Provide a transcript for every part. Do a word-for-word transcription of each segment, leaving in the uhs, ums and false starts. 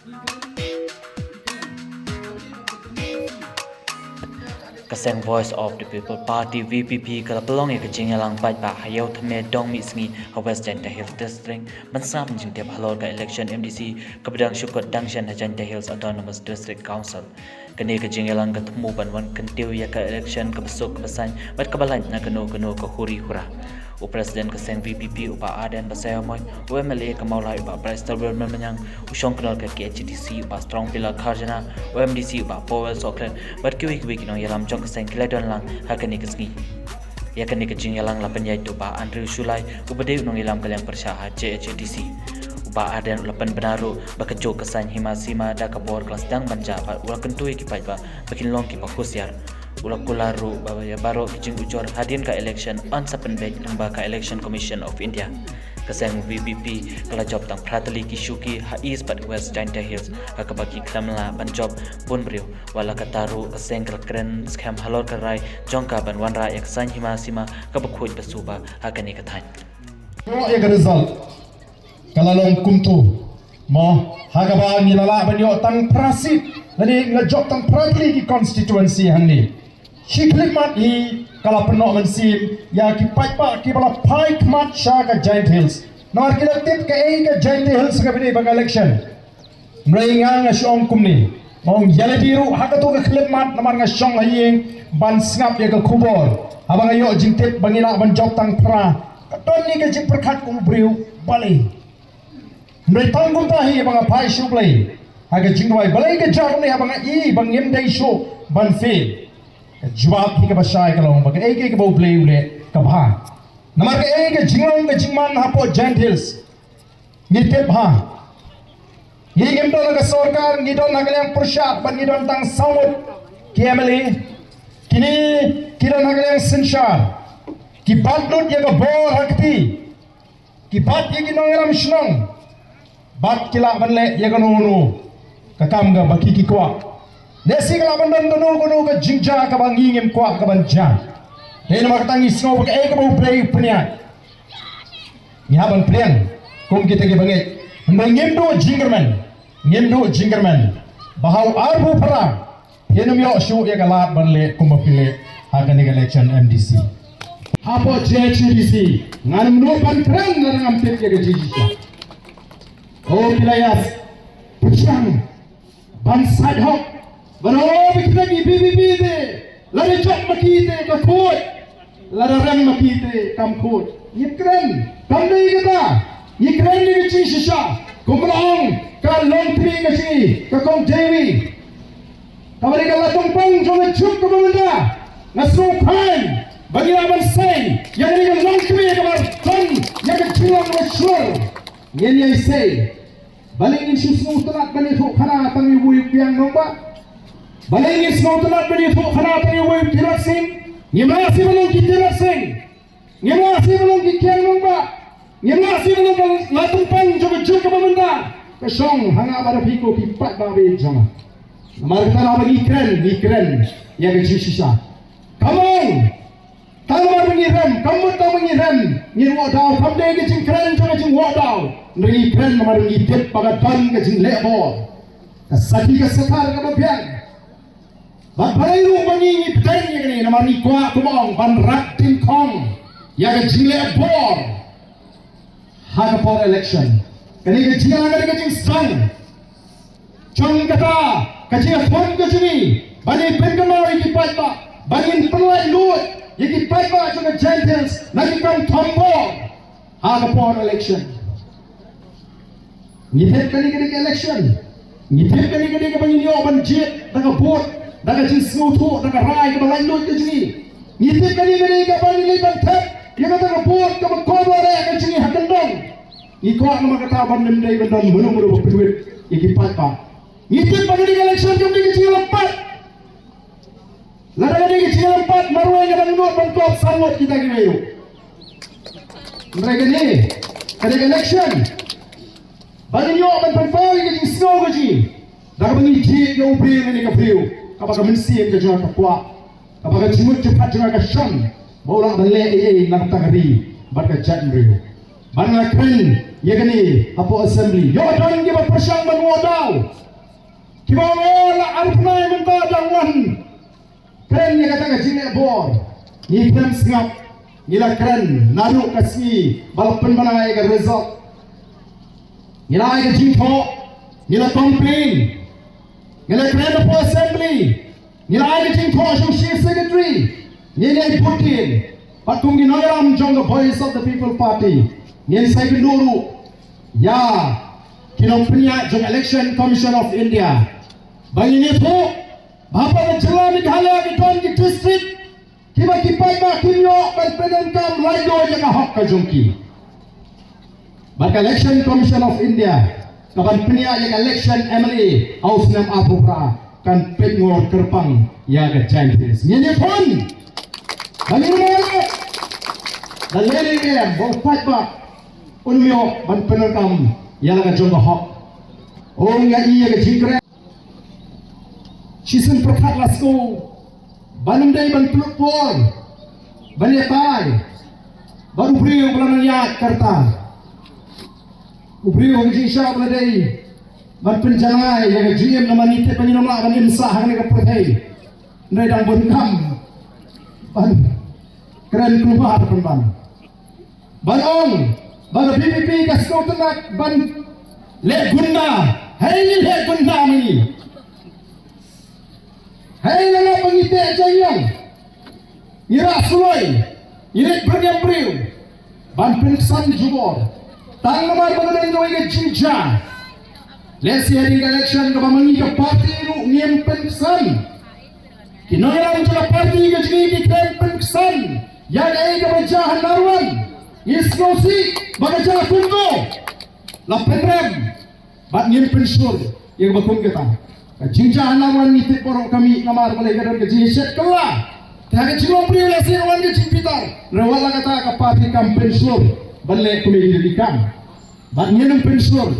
Ka seng Voice of the People Party, V P P, ka la pynlong ïa ka jingïalang paidbah ha Ïew Thymme Dong Mihsngi ha West Jaintia Hills District ban sngap jingtip halor ka election M D C kaba dang shu kut dang shen ha Jaintia Hills Autonomous District Council. Kane ka jingïalang ka thmu ban wan kyntiew ïa ka election kaba suk kaba saiñ bad kaba lait na kano kano ka huri hura. U President ka seng V P P u Bah Ardent Basaiawmoit, u M L A ka Mawlai u Bah Brightstarwell Myrmyniang, u Shongknor ka K H A D C u Bah Strongpillar Kharjana, u M D C u Bah Powell Sohkhlet bad kiwei kiwei ki nongïalam jong ka seng ki la don lang ha kane ka sngi. Ïa kane ka jingïalang la pynïaid da u Bah Andrew Shullai uba dei u nongïalam ka liang pyrshah ha J H A D C. U Bah Ardent u la pynbna ruh ba ka juk ka saiñ hima sima da ka bor ka la sdang ban jah bad u la kyntu ïa ki paidbah ba kin long kiba husiar. U la kular ruh ba ïa baroh ki jingujor hadien ka election yn sa pynbeit lyngba ka Election Commission of India. Ka seng V P P ka la jop tang phra tylli ki shuki ha East bad West Jaintia Hills ha kaba ki khlem lah ban jop bun briew. Wat la katta ruh ka seng ka la kren skhem halor ka rai jong ka ban wanrah ïa ka saiñ hima sima kaba khuid ba suba ha kane ka thaiñ. Ïoh ïa ka result ka la long kumto. Mo, ha kaba ngi la lah ban ïoh tang phra seat lane ngi la jop tang phra tylli ki constituency hangne. Shi khyllipmat hi ka la pynnoh mynsiem ïa ki paidbah kiba la phai khmat sha ka Jaintia Hills. Namar ki la tip kaei ka Jaintia Hills kaba dei ba ka election. Hynrei nga nga shu ong kumne, nga ong ïa lade ruh ha kato ka khyllipmat namar nga shong ha ïing ban sngap ïa ka khubor. Haba nga ïoh jingtip ba ngi lah ban jop tang phra, ka don ne ka jingpyrkhat kum u briew balei. Hynrei tang kumta hi ba nga phai sha U Blei ha ka jingduwai, balei ka jia kumne, haba nga i ba ngim dei shuh ban fail. Ka jubab hi kaba shai ka long ba kaei kaei kaba U Blei u leh ka bha. Namar kaei ka jinglong ka jingman hapoh Jaintia Hills ngi tip bha. Ngi ngim don ha ka sorkar, ngi don ha ka liang pyrshah bad ngi don tang saw ngut ki M L A. Kine ki don ha ka liang synshar, ki bat lut ïa ka bor ha kti, ki bat ïa ki nongïalam shnong, bad ki lah ban leh ïa kano kano ka kam kaba ki ki kwah. Lehse ka lah ban don kano kano ka jingjia kaba ngi ngim kwah ka ban jia. Te namar kata ngi sngew ba kaei kaba U Blei u pynïaid, ngi hap ban pdiang kum kita kiba ngeit. Hynrei ngim duh jingkyrmen, ngim duh jingkyrmen ba ha u arphew phra phin ym ïoh shuh ïa ka lad ban leh kumba phi leh ha kane ka election M D C. Hapoh J H A D C ngan ym nud ban kren lada ngam tip ïa ka jingshisha. O phi la ïa pyrshang ban sait hok, ban ong ba kita ki V P P te lada jop ma ki te ka khuid, lada rem ma ki te kam khuid. Ngi kren, kam dei kata. Ngi kren ïa ka jingshisha. Kumba la ong ka longkmie ka jong ngi, ka Kong Dewi, kaba dei ka laitengpang jong ka juk kaba mynta. Nga sngewkmen ba ngi lah ban sei ïa kane ka longkmie kaba don ïa ka jinglong kaba shlur. Ngin ïa sei. Balei ngin shu sngewtynnat ban ïathuhkhana tang ïa uwei u kiang nongbah? Balei ngin sngewtynnat ban ïathuhkhana tang ïa uwei u Tirot Sing? Ngim lah shuh ban long ki Tirot Sing. Ngim lah shuh ban long ki kiang nongbah. Ngim lah shuh ban long ka laitengpang jong ka juk kaba mynta. Ka shong ha nga bad phi ko ki paidbah ba ïeit jong nga. Namar kata haba ngi kren, ngi kren ïa ka jingshisha. Come on! Tang ba ngi rem, kam mut tang ba ngi rem, ngin wad daw, kam dei ka jingkren jong ka jingwad daw. Hynrei ngi kren namar ngi tip ba ka don ka jingleh bor. Ka sakhi ka sathar kaba biang. Bad balei ruh ba ngi ngi bteng ïa kane namar ngi kwah kumba ong ban rat dyngkhong ïa ka jingleh bor ha ka por election. Kane ka jingïalang ka dei ka jingsdang jong kata ka jingïakhun ka jong ngi ban ïa pynkynmaw ïa ki paidbah, ban ïa pynlait luid ïa ki paidbah jong ka Jaintia Hills na ki kam thombor ha ka por election. Ngi tip kane ka dei ka election. Ngi tip kane ka dei kaba ngin ïoh ban jied da ka vote, da ka jingsngewthuh, da ka rai kaba laitluid ka jong ngi. Ngi tip kane ka dei kaba ngin leit ban thep ïa kata ka vote kaba kordor eh ka jong ngi ha kyndong. Ngi kwah namar kata ban ym dei ban don mano mano ba pynwit ïa ki paidbah. Ngi tip ba kane ka election kam dei ka jingïalam pat. Lada ka dei ka jingïalam pat marwei nga dang nud ban kop saw ngut kita kiwei ruh. Hynrei kane ka dei ka election ba ngin ïoh ban pynpaw ïa ka jingsngew ka jong ngi da kaba ngi jied ïa u briew ne ka briew kaba ka mynsiem ka jong ka kwah, kaba ka jingmut jingpyrkhat jong ka shon ba u lah ban leh ei ei na ka bynta ka ri bad ka jaitbynriew. Ban nga kren ïa kane hapoh assembly. Ïoh don kiba pyrshang ban wad daw. Kiba ong la arpnai mynta dang wan. Kren ïa kata ka jingeh bor. Ngi kren sngap. Ngi la kren naduh ka sngi ba la pynbna ïa ka result. Ngi la ai ka jingthoh. Ngi la complain. Ngi la kren hapoh assembly. Ngi la ai ka jingthoh sha u chief secretary. Ngi ngi ai bud kin. Bad kum ki nongïalam jong ka Voice of the People Party. Ngin sa ïakynduh ruh ïa ki nongpynïaid jong Election Commission of India. Ba ngin ïathuh ba hapoh ka jylla Meghalaya ka don ki district kiba ki paidbah kim ïoh ban pyndonkam laitluid ïa ka hok ka jong ki. Bad ka Election Commission of India kaban pynïaid ïa ka election M L A ha u snem arphew phra kan pynngor kyrpang ïa ka Jaintia Hills. Ngin ïakhun ba ngin ïaleh da lei lei em ba u paidbah un ym ïoh ban pyndonkam ïa la ka jong ka hok. Ong ïa i ïa ka jingkren. Shisien pyrkhat la sngewbha ban ym dei ban pynlut por ban ïatai bad u briew ba la nang ïaid ka rta. U briew ha ka jingshisha ba la dei ban pynjanai ïa ka jingim namar ngi tip ba ngin ym lah ban im sah ha kane ka pyrthei. Hynrei dang bun kam ban kren kulmar pynban. Ban ong ba ka V P P ka sngewtynnat ban leh gunda. Hei ngi leh gunda ma ngi. Hei la leh ba ngi teh jingïang, ngi rah suloi, ngi leh byrngem briew ban pynksan jubor. Tang namar ba ka dang doi ka jingjia. Lehse hadien ka election kaba ma ngi ka party ruh ngim pynksan. Ki nongïalam jong ka party ka jong ngi ki khlem pynksan ïa kaei kaba jia ha Narwan. Ngi sngewsih ba ka jia kumno. La pynrem bad ngim pynshlur ïa kaba kum kata. Ka jingjia ha Narwan ngi tip baroh ka mih namar balei ka don ka jingïashet kylla. Te ha ka jinglong briew lehse ka wan ka jingbitar. Hynrei wat la kata ka party kam pynshlur ban leh kumne ki dei ki kam. Bad ngin ym pynshlur.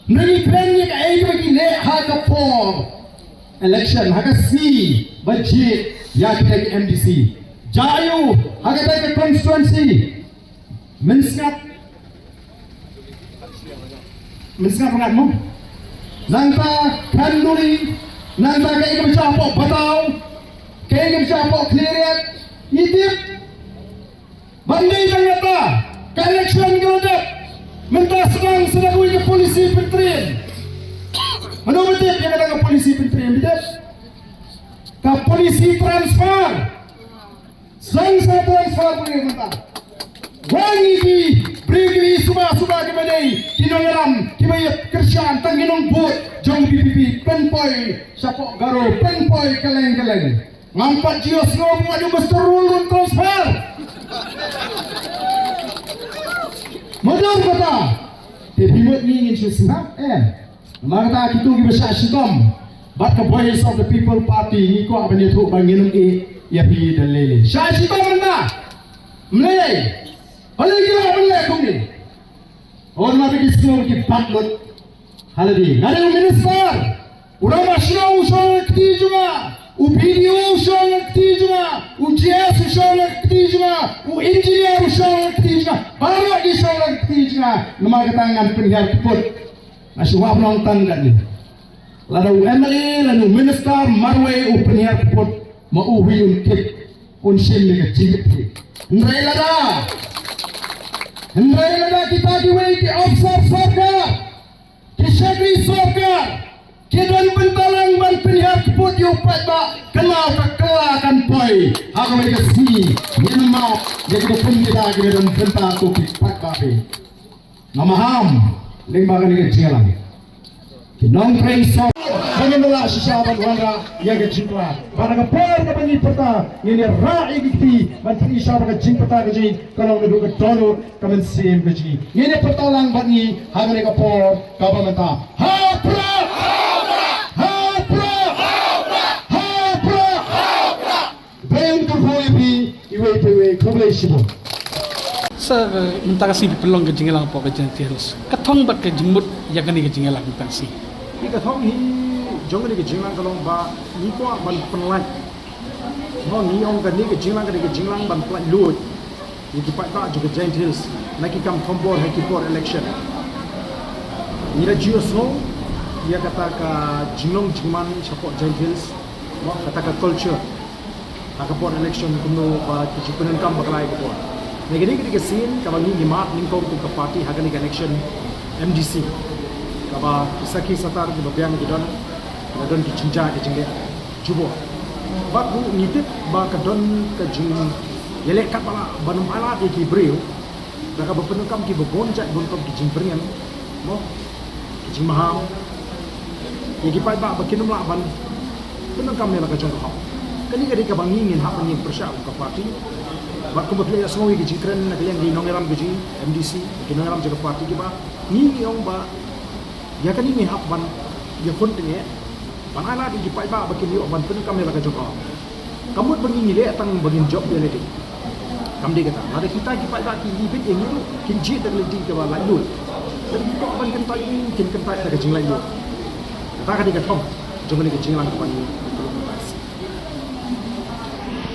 Ngi kren ïa kaei kaba ki leh ha ka por election, ha ka sngi ba jied ïa kita ki M D C. Jia aiu ha kata ka constituency. Mynsngat, mynsngat ngat mo. Nangta Khanduri, nangta kaei kaba jia hapoh Bataw, kaei kaba jia hapoh Khliehriat. Ngi tip. Ban dei tang kata ka election ka la dep. Mynta sdang sdang wei ka polisi pyntriem. Mano ba dep ïa kata ka polisi pyntriem, dep? Ka polisi transfer. Sdang sa transfer pyntriem mynta. Wan ïa ki briew ki suba suba kiba dei ki nongïalam kiba ïa kyrshan tang ki nongbud jong VPP pynpoi shapoh Garo pynpoi kylleng kylleng. Ngam pat ju ïohsngew ba u Mister Rule un transfer. Mudui kata. Te phi mut ngi ngin shu sngap, eh. Namar kata kito kiba shah shitom bad ka Voice of the People Party ngi kwah ban ïathuh ba ngin ym ïeh ïa phi da lei lei. Shah shitom mynta. Mlei. Balei ki lah ban leh kumne? Hynrei ma ki sngew ki bat lut. Halali, nga dei u minister. U Ramashna u shong ha kti jong nga. U BDO u shong ha kti jong nga. U GS u shong ha kti jong nga. U engineer u shong ha kti jong nga. Baroh ki shong ha kti jong nga. Namar kata ngan pynhiar kput. Nga shu wad nongtang kat ni. Lada u MLA, lada u minister marwei u pynhiar kput, ma u hi un kit, un shim ïa ka jingkit. Hynrei lada, hynrei lada kita kiwei ki officer sorkar, ki shakri sorkar, ki don bynta lang ban pynhiar kput ïa u paidbah, kynmaw ka kylla kan poi ha kawei ka sngi. Ngin map ïa kiba kum kita kiba don bynta, to ki paidbah phi. Nga maham lyngba kane ka jingïalang. Ki nongtrei sor ba ngin da lah shisha ban wanrah ïa ka jingkylla. Bad ha ka por kaba ngi pyrta ngin ïa rah ïa ki kti ban pynshai ba ka jingpyrta ka jong ngi ka long naduh ka dohnud ka mynsiem ka jong ngi. Ngin ïa pyrta lang bad ngi ha kane ka por kaba mynta. Ha u Prah! Ha u Prah! Ha u Prah! Bad nga kyrkhu ïa phi iwei pa iwei, khublei shibun. Sir, mynta ka sngi phi pynlong ka jingïalang hapoh ka Jaintia Hills. Ka thong bad ka jingmut ïa kane ka jingïalang mynta ka sngi. Ïa ka thong hi jong kane ka jingïalang ka long ba ngi kwah ban pynlait. Mo, ngi ong kane ka jingïalang, kane ka jingïalang ban pynlait lut ïa ki paidbah jong ka Jaintia Hills. Na ki kam thombor ha ki por election. Ngi la ju ïohsngew ïa kata ka jinglong jingman shapoh Jaintia Hills, mo, kata ka culture ha ka por election kumno ba ki jingpyndonkam bakla ïa ka por. Na kane ka dei ka sien kaba ngi ngi mad nyngkong kum ka party ha kane ka election M D C, kaba ki sakhi satar kiba biang ki don, kiba don ki jingjia ki jingleh jubor. Bad ngi tip ba ka don ka jingïaleh katba lah ban ym ailad ïa ki briew da kaba pyndonkam kiba bun jait bun rukom ki jingbyrngem, mo, ki jingmaham ïa ki paidbah ba kin ym lah ban pyndonkam ïa la ka jong ka hok. Kane ka dei kaba ngi ngin hap ban ïeng pyrshah kum ka party. Bad kumba phi la ïohsngew ïa ki jingkren na ka liang ki nongïalam ka jong ngi, M D C, ki nongïalam jong ka party, kiba ngi ngi ong ba ïa kane ngi hap ban ïakhun tyngeh ban ailad ïa ki paidbah ba kin ïoh ban pyndonkam ïa la ka jong ka hok. Kam mut ba ngi ngi leh tang ba ngin jop ïa lade. Kam dei kata. Lada kita ki paidbah ki ibit ïa ngi ruh, kin jied da ka lynti kaba laitluid. Lada ki kwah ban kyntait ïa ngi, kin kyntait da ka jinglaitluid. Kata ka dei ka thong jong kane ka jingïalang kaba ngi